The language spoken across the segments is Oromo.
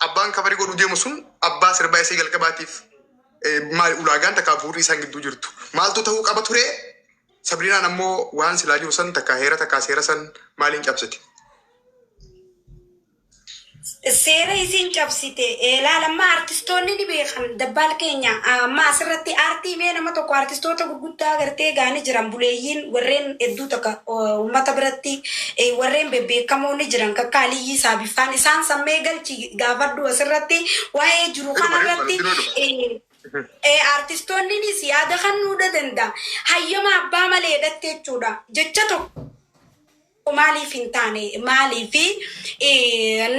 Abbaan cover godhuu deemu sun abbaa sirbaa isii jalqabaatiif maali ulaagaan takka bu'uurri isaan gidduu jirtu? Maaltu ta'uu qaba ture? Sabriinaan ammoo waan silaa jiru san takka heera takka seera san maaliin cabsite? Seera isiin cabsite, laal, amma artistoonni ni beekan, dabbaal keenya. Amma asirratti aartii mee nama tokko, artistoota gurguddaa gartee gaanii jiran, buleeyyiin warreen hedduu takka uummata biratti warreen bebbeekamoo ni jiran, kakka Aliyyii Saabiffaan isaan sammee galchi gaafadhu asirratti waa'ee jiru kanarratti. Artistoonnis yaada kennuudha danda'a. Hayyama abbaa malee hidhatte jechuudha. Jecha tokko maaliif hin taane? Maaliif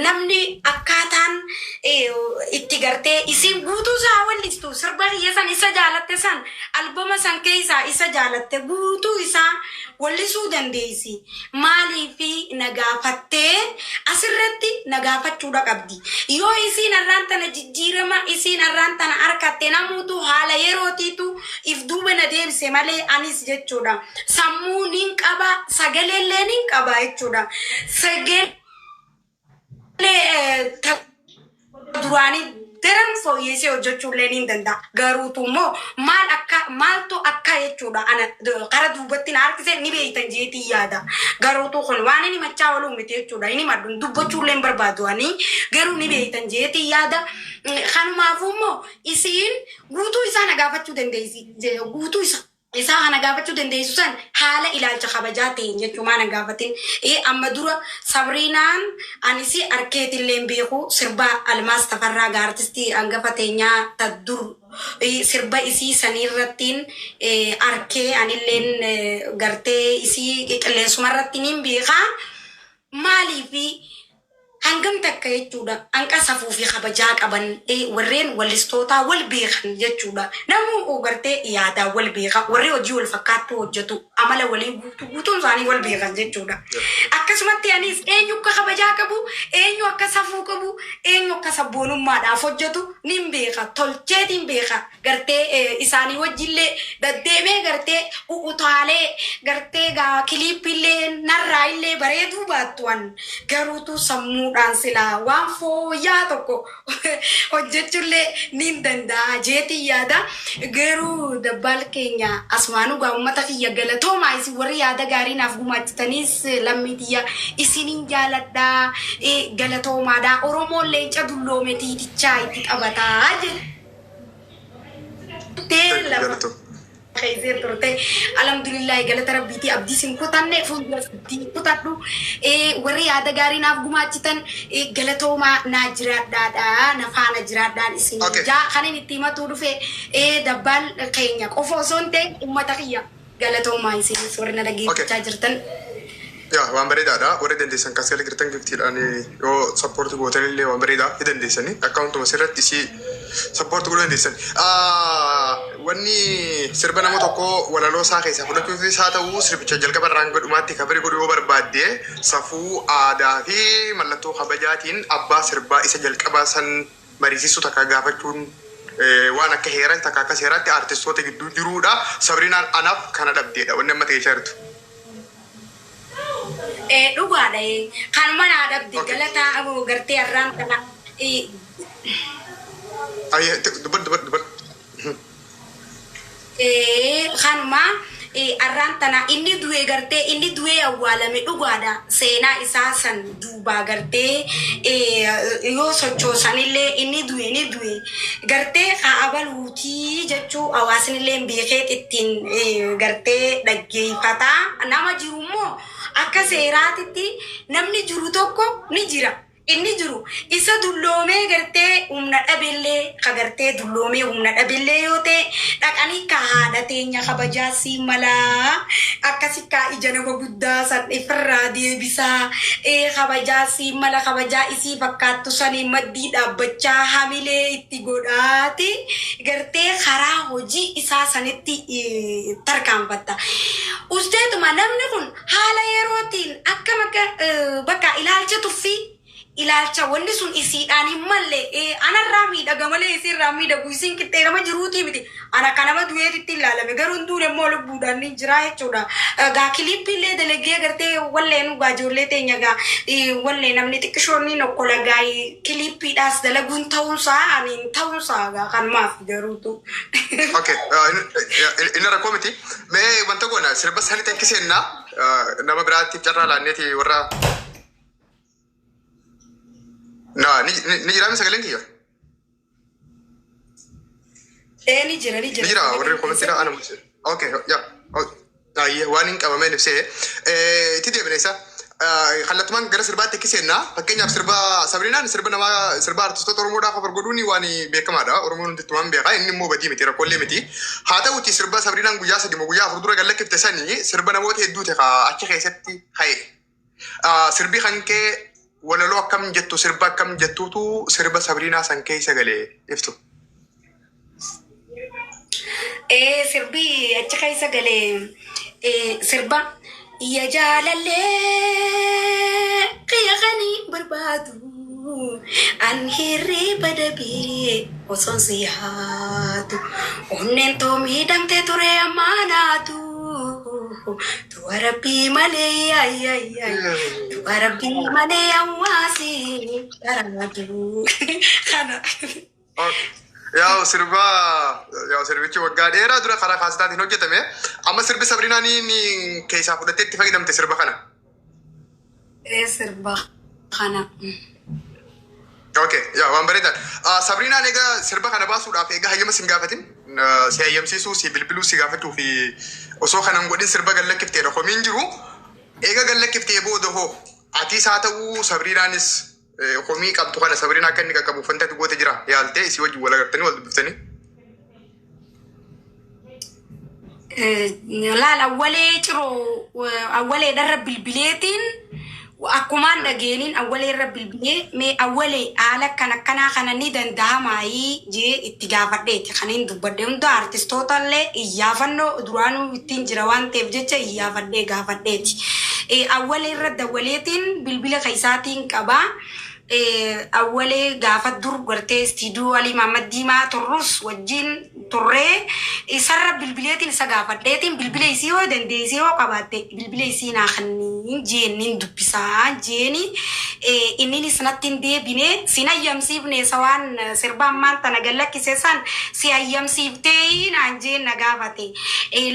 namni akkaataan itti gartee isiin guutuu isaa wallistu, sirba kiyya san isa jaalatte san, albama san keessaa isa jaalatte guutuu isaa wallisuu dandeessi. Maaliif na gaafattee? Asirratti na gaafachuudha qabdi. Yoo isiin har'aan tana jijjiirama isiin har'aan tana harkatte, namuutu haala yerootiitu if duuba na deebise malee, anis jechuudha. Sammuu nin qaba, sagaleellee nin qaba jechuudha. Sagalee duraanii daran fooyyessee hojjechuullee ni danda'a. Garuutu immoo maal akka maaltu akka jechuudha ana kara duubatti na harkise ni beeytan jeetii yaada. Garuutu kun waan inni machaa ooluu miti jechuudha. Inni maddu dubbachuullee hin barbaadu, ani garuu ni beeytan jeetii yaada. Kanumaafuu immoo isiin guutuu isaa na gaafachuu dandeessi. Guutuu isaa kana gaafachuu dandeessu san haala ilaalcha kabajaa ta'een jechuun maan gaafatin. Amma dura Sabriinaan anis arkeetillee hin beeku, sirba Almaas Tafarraa gaartistii hangafa teenyaa ta dur sirba isii saniirrattiin arkee, anilleen gartee isii qilleensuma irratti nin beekaa. Maaliifi hangam takka jechuudha hanqa safuu fi kabajaa qaban warreen wallistootaa wal beekan jechuudha. Namuu gartee yaadaa wal beeka, warri hojii wal fakkaattuu hojjetu amala walii guutuu guutuun isaanii wal beekan jechuudha. Akkasumatti anis eenyu akka kabajaa qabu, eenyu akka safuu qabu, eenyu akka sabboonummaadhaaf hojjetu nin beeka, tolcheetiin beeka. Gartee isaanii wajjillee daddeemee gartee utaalee gartee gaa kiliippillee narraa illee bareeduu baattu, an garuutu sammuudhaan silaa waan fooyya'aa tokko hojjechuullee nin danda'a jeetiin yaada. Garuu dabbaal keenya, asumaanuu gaa uummata kiyya galatoomaa, isin warri yaada gaarii naaf gumaachitaniis lammii tiyya isinin jaaladhaa, galatoomaadha. Oromoon leenca dulloome tiitichaa itti taphataa jettee lafa Galatoo. keessee turte. Alhamdulillahi, galata rabbiitii, abdii sin kutanne, fuuldura abdii kutadhu. Warri yaada gaarii naaf gumaachitan galatoomaa, naa jiraadhaadha, na faana jiraadhaan isin jaa. Kan inni itti himatuu dhufe dabbaal keenya qofa osoo hin ta'in uummata kiyya galatoomaa, isinis warri na dhaggeeffachaa jirtan. Yaa, waan bareedaadha. Warri dandeessan kaasee jirtan giftiidhaan yoo support gootan illee waan bareedaa ni dandeessanii. Akkaawuntuma sirratti isii support godhuu dandeessan. Wanni sirba nama tokkoo walaloo isaa keessaa fudhachuufis haa ta'u, sirbicha jalqaba irraan godhumaatti cover godhuu yoo barbaadde, safuu aadaa fi mallattoo kabajaatiin abbaa sirbaa isa jalqabaa san mariisisuu takka gaafachuun waan akka heera takka akka seeraatti artistoota gidduu jiruudha. Sabrinaan anaaf kana dhabdeedha wanni amma ta'ee jirtu. Dhugaadha, kanuma naa dhabde. Galataa gartee har'aan kana Ayyee, dubbadhu, dubbadhu, dubbadhu. Kanuma arraan tana inni du'e, gartee inni du'ee awwaalame, dhugaadha. Seenaa isaa san duubaa gartee yoo sochoosanillee inni du'e ni du'e gartee haa abaluutii jechuu hawaasnillee beekee ittiin gartee dhaggeeffataa. Nama jiru immoo akka seeraatitti namni jiru tokko ni jira. Inni jiru isa dulloomee gartee humna dhabillee, ka gartee dulloomee humna dhabillee yoo ta'e, dhaqanii ka haadha teenya kabajaa sii malaa akkasi ka ija nama guddaa san ifirraa deebisaa, kabajaa sii mala, kabajaa isii fakkaattu sanii maddii dhaabbachaa hamilee itti godhaati gartee karaa hojii isaa sanitti tarkaanfatta. Usteetuma namni kun haala yerootiin akkam akka bakka ilaalcha tuffii Ilaalcha wanni sun isiidhaan hin malle, anarraa miidhaga malee isiirraa miidhagu, isiin qixxee nama jiruutii miti. Ana kan nama du'eetitti ilaalame, garuu hin duune immoo lubbuudhaan ni jira jechuudha. Gaa kiliippii dalagee gartee wallee nu gaa ijoollee teenya gaa wallee namni xiqqishoon ni nokkola gaa kiliippiidhaas dalaguun ta'uunsaa ani hin ta'uunsaa gaa kanumaaf garuutu. Okay, inni rakkoo miti. Mee wanta goona, sirba sanii takkiseenna nama biraatti carraa laanneeti warra. Na ni ni jiraame sagaleen kiyya? Ee, ni jira, ni Ni jira. jira warri commentiidha ana mul'ise. Okay, yaa. Ayyee, waan hin qabameen ibsee itti deebine isa. Kallattumaan gara sirbaatti kiseenna. Fakkeenyaaf sirba Sabriinaan sirba namaa, sirba artistoota Oromoodhaa cover godhuun waan beekamaadha. Oromoon hundi ittumaan beeka. Inni immoo badii miti, rakkoolee miti. Haa ta'uti sirba Sabriinaan guyyaa 3 moo guyyaa 4 dura gallakkifte sanii sirba namoota hedduuti achi keessatti ka'e. Sirbi kan kee walaloo akkam jettu, sirba akkam jettuutu sirba Sabriinaa san keessa galee iftu? Ee, sirbi achi keessa galee sirba iyya jaalallee kiyya kanii barbaadu an hirriba dabee osoon si yaadu, onneen too miidhamtee ture ammaa naatu, du'a rabbii malee, ay ay ay, du'a rabbii malee hawaasi daraadu kana. Yaa sirba, yaa sirbichi waggaa dheeraa dura karaa kaasitaatiin hojjetame. Amma sirbi Sabriinaan inni keessaa fudhattee itti fayyadamte sirba kana. Ee, sirba kana. Okay, yaa waan bareedaadha. Sabriinaan egaa sirba kana baasuudhaaf egaa hayyama sin gaafatin, si hayyamsiisuu, si bilbiluu, si gaafachuu fi osoo kanan godhin sirba gallakkifteedha komiin jiru. Eega gallakkiftee booda hoo atis haa ta'uu Sabriinaanis komii qabdu kana Sabriinaa akka inni qaqqabuuf wanta ati goote jira, yaaltee isii wajjin wal agartanii wal dubbiftanii? Laal, awwalee ciroo awwaleedharra bilbileetiin akkumaan dhageeniin awwalee irra bilbilee, mee awwalee haala kan akkanaa kana ni danda'amaayii jee itti gaafadheeti. Kan hin dubbadhe hunda artistoota illee iyyaafannoo duraanuu ittiin jira waan ta'eef jecha iyyaafadhee gaafadheeti. Awwalee irra dawwaleetiin bilbila isaatiin qabaa. Awwalee gaafa dur gartee istiidiyoo Alii Mahammad Diimaa turrus wajjin turree, isarra bilbileetiin isa gaafadheetiin, bilbila isii yoo dandeessee yoo qabaatte bilbila isii naa kenniin jeenniin dubbisaa jeeni, inninis natti hin deebine. Sin hayyamsiifne isa waan sirba ammaan tana gallakkise san si hayyamsiiftee naan jeen na gaafate.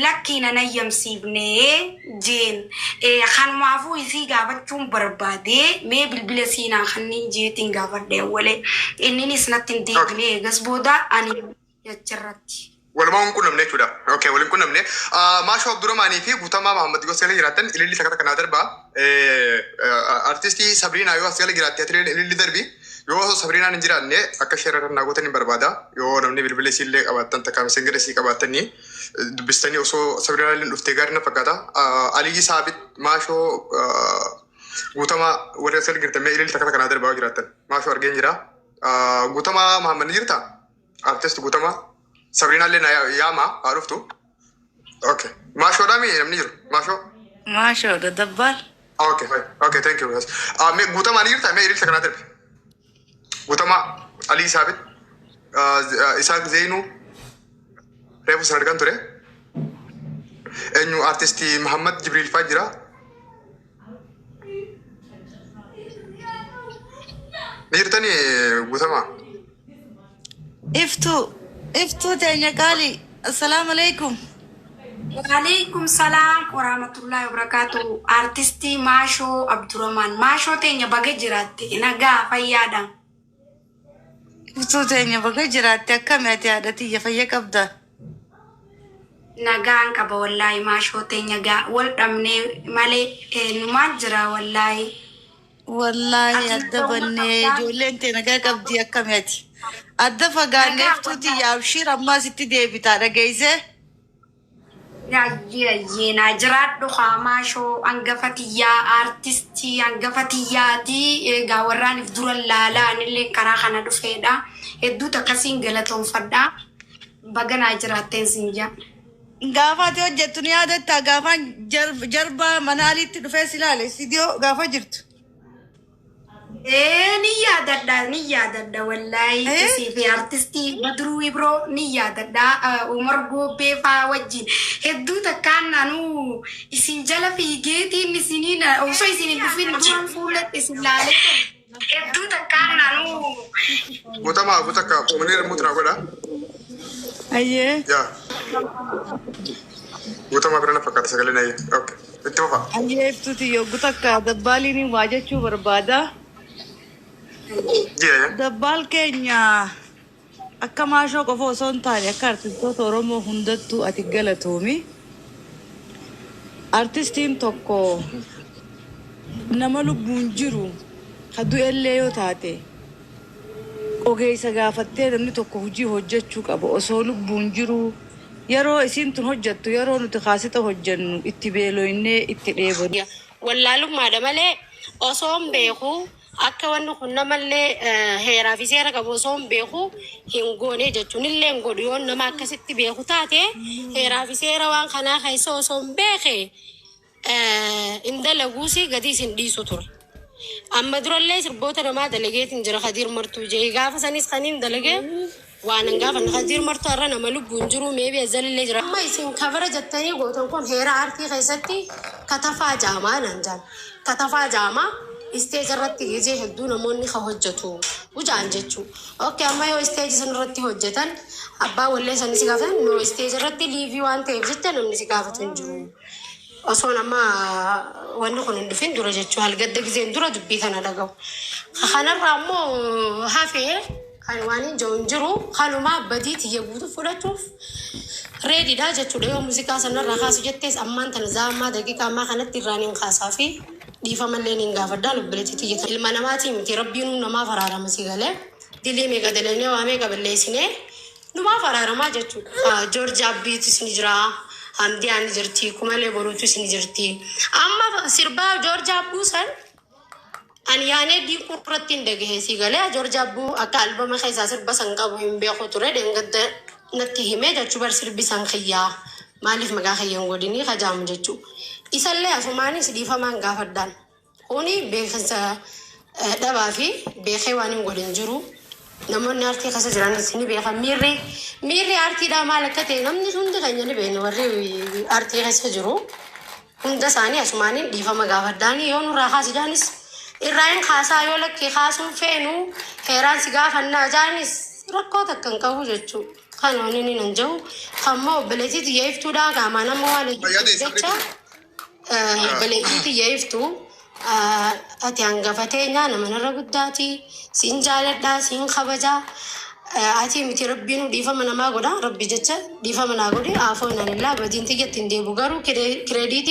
Lakkii, nan hayyamsiifne jeen. Kanumaafuu isii gaafachuun barbaade, mee bilbila isii naa kenniin jeetiin gaafadhe awwalee, inninis natti hin deebine. Eegas booda ani jecharratti. Walumaa hin qunnamne jechuudha. Okay, waliin qunnamne. Maashoo Abdurrahmaanii fi Guutamaa Mahammad yoo as jala jiraattan ililli takka takka naa darba. Artistii Sabriinaa yoo as jala jiraatte ati ililli darbi. Yoo Sabriinaan hin jiraanne akka ishee irra naa gootan hin barbaada. Yoo namni bilbila isii illee qabaattan, takka messenger isii qabaattanii dubbistanii osoo Sabriinaan illee dhuftee gaarii na fakkaata. Aliyyi Saabit, Maashoo, Guutamaa warri as jala jirtan mee ililli takka takka naa darbaa yoo jiraattan. Maashoo argeen jira. Guutamaa Mahammad ni jirtaa? Artist Guutamaa. Sabriinaa illee na yaama haa dhuftu. Okay. Maashoodhaa mi namni jiru? Maashoo? Maashoo daddabbaal. Okay, fine. Okay, thank you. Yes. Mee Guutamaa ni jirtaa? Mee ililcha kanaa darbi. Guutamaa, Alii Saabit, Isaaq Zeenuu, reefu san argan ture. Eenyu, artistii Muhammad Jibriil faa jira. Ni jirtanii Guutamaa? Iftuu, iftuu teenya qaalii. Assalaamu alaikum. Waalaikum salaam warahmatullahi wabarakatuh. Artistii Maashoo Abdurrahman. Maashoo teenya, baga jiraatte. Nagaa fayyaadha. Iftuu teenya, baga jiraatte. Akkami ati, haadha tiyya, fayya qabda? Nagaan qaba wallaahi, Maashoo teenya, gaa wal dhabnee malee numaan jira wallaahi. Wallaahi Ati adda nagaa bannee qabdaa? Ijoolleen tee nagaa qabdi, akkami ati? Adda fagaannee Nagaa iftuu wallaahi. tiyya, abshiir, ammaa sitti deebitaa dhageessee. Ayyee ayyee, naa jiraadhu haa Maashoo hangafa tiyyaa, aartistii hangafa tiyyaati. Egaa warraaniif dura laalaa anillee karaa kana dhufeedha. Hedduutu akkasiin galatoonfadha. Baga naa jiraatteen siin jaa. Gaafa ati hojjettu ni yaadattaa, gaafaan jarbaa mana aliitti dhufee si ilaale istiidiyoo gaafa jirtu. Ee, ni yaadadha, ni yaadadha wallaahi. Isii fi artistii Badruu Ibroo ni yaadadha, Umar Gobbee faa wajjin hedduu takkaan anuu isin jala fiigeetiin isiniin osoo isin hin dhufin duraan fuulatti isin laalee hedduu takkaan anuu. Guutamaa guutakka Munir mutra godha. Ayyee. Yaa. Guutamaa bira na fakkaata sagaleen ayyee. Okay. Itti fufa. Ayyee, Iftuuti, yogguu takka dabbaaliin waa jechuu barbaada. Ji'a. Dabbaal keenya, akka maashoo qofa osoo hin taane akka artistoota Oromoo hundattuu ati galatoomi. Artistiin tokko nama lubbuun jiru ka du'ellee yoo taate ogeessa gaafattee namni tokko hojii hojjechuu qaba osoo lubbuun jiru. Yeroo isiin tun hojjettu, yeroo nuti kaasita hojjennu, itti beeloynee itti dheebonne. Wallaalummaadha malee osoo hin beeku, akka wanni kun namallee heeraa fi seera qabu osoo hin beeku hin goone jechuun illee hin godhu. Yoo nama akkasitti beeku taate, heeraa fi seera waan kanaa keessa osoo hin beeke hin dalaguusi gadi isin dhiisu ture. Amma durallee sirboota namaa dalageetiin jira. Kadiir Martuu jee gaafa sanis kan hin dalagee waan hin gaafanne. Kadiir Martuu har'a nama lubbuun jiru, meebi azzalillee jira. Amma isin cover jettanii gootan kun heera aartii keessatti katafaa jaamaa naan jaan. Katafaa jaamaa stage irratti gizee hedduu namoonni ka hojjetu ujaan jechuu. Okay, amma yoo stage san irratti hojjetan abbaa wallee sanii si gaafatan, no, stage irratti live waan ta'eef jecha namni si gaafatu hin jiru. Osoon amma wanni kun hin dhufin dura jechuu, halgadda gizeen dura dubbii kana dhaga'u. Kanarraa immoo hafee kan waan hin jiru hin jiru, kanumaa badii tiyya guutuu fudhachuuf ready dha jechuudha. Yoo muuziqaa sanarraa kaasu jettees ammaan tana zaa ammaa daqiiqaa ammaa kanatti irraan hin kaasaa fi dhiifamallee hin gaafadhaa lubbuleetti tiyya. Ilma namaatii miti, rabbiin namaaf araarama si galee, dilii meeqa dalagee waa meeqa balleessinee numaaf araaramaa jechuudha. Joorji Abbiitis ni jira. Hamdiyaan ni jirti. Kumalee Boruutus ni jirti. Amma sirbaa Joorji Abbuu san ani yaanee diiquu irratti hin dhagahe si galee. Joorji Abbuu akka albama keessaa sirba san qabu hin beeku ture. Dheengadda natti himee jechuu bar, sirbi san kiyyaa maaliif maqaa kiyya hin godhinii kajaamu jechuu. Isallee asumaanis dhiifamaan gaafadhaan. Kuni beekumsa dhabaa fi beekee waan hin godhin jiru. Namoonni aartii keessa jiranis ni beekan. Miirri aartiidhaa maal akka ta'e namni hundi keenya ni beekna, warri aartii keessa jiru. Hunda isaanii asumaaniin dhiifama gaafadhaanii, yoo nurraa kaasi jaanis irraa hin kaasaa, yoo lakkii kaasuun feenu heeraan si gaafannaa jaanis rakkoo takka hin qabu jechuudha. Kan wanni inni nan jiru kammoo obboleettii xiyya iftuudhaa qaamaan amma waan Fayyaa jecha obboleettii xiyya iftuu, ati hangafa teenyaa, nama narra guddaati, siin jaaladhaa, siin kabajaa. Ati miti, rabbiin dhiifama namaa godha. Rabbi jecha dhiifama naa godhi. Aafoo inanillaa badiin tiyyatti hin deebu, garuu credit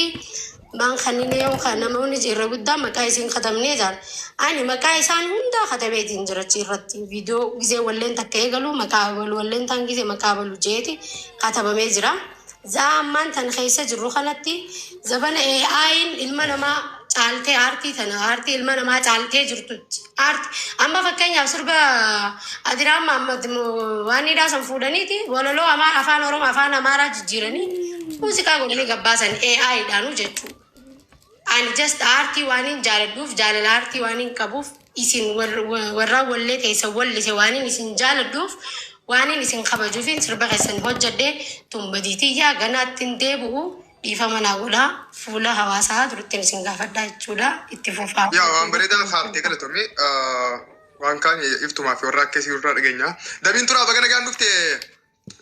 maan kanneen yoo kan namoonni irra guddaa maqaa isiin katabnee jaan, ani maqaa isaan hundaa katabeetiin jira achi irratti. Viidiyoo gizee walleen takka eegalu maqaa abalu, walleen taan gizee maqaa abalu jeeti katabamee jira. Zaa ammaan tan keessa jirru kanatti zabana AI'n ilma namaa caaltee, aartii tana aartii ilma namaa caaltee jirtutti. Aartii amma fakkeenyaaf sirba Adiraan Mahammad waan hidhaa san fuudhaniiti walaloo afaan Oromoo afaan Amaaraa jijjiiranii muuziqaa godhanii gabbaasan AI dhaanu jechuudha. Ani just aartii waan hin jaaladhuuf, jaalala aartii waan hin qabuuf, isin warra wallee keessa wallise waan hin isin jaaladhuuf, waan hin isin kabajuufin sirba keessan hojjedhe. Tumbadiitiyyaa ganaatti hin deebi'u, dhiifama naa godhaa, fuula hawaasaa durittiin isin gaafadhaa jechuudha, itti fufaa. Yaa, waan bareedaa kaaftee, galatoomii. Waan kaan iftumaa fi warra akkasii irraa dhageenya. Dabiin turaa, baga nagaan dhufte.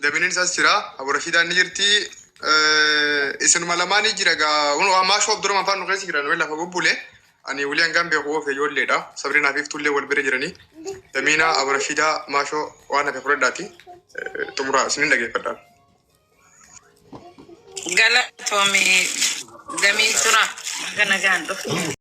Dabiin isaas jira. Abu Rashiidaan ni jirti. Isinuma lamaanii jira gaa. Maashoo Abdurrahman faan nu keessa jira. Namni lafa bubbule. Ani wulii hangaan beeku oofe ijoolleedha. Sabriinaa fi Iftullee wal bira jiranii. Damiina, Abu Rashiidaa, Maashoo, waan hafe fudhadhaati. Xumuraa isinin dhageeffadhaa. Galatoomii, Damiin tura, baga nagaan dhufte.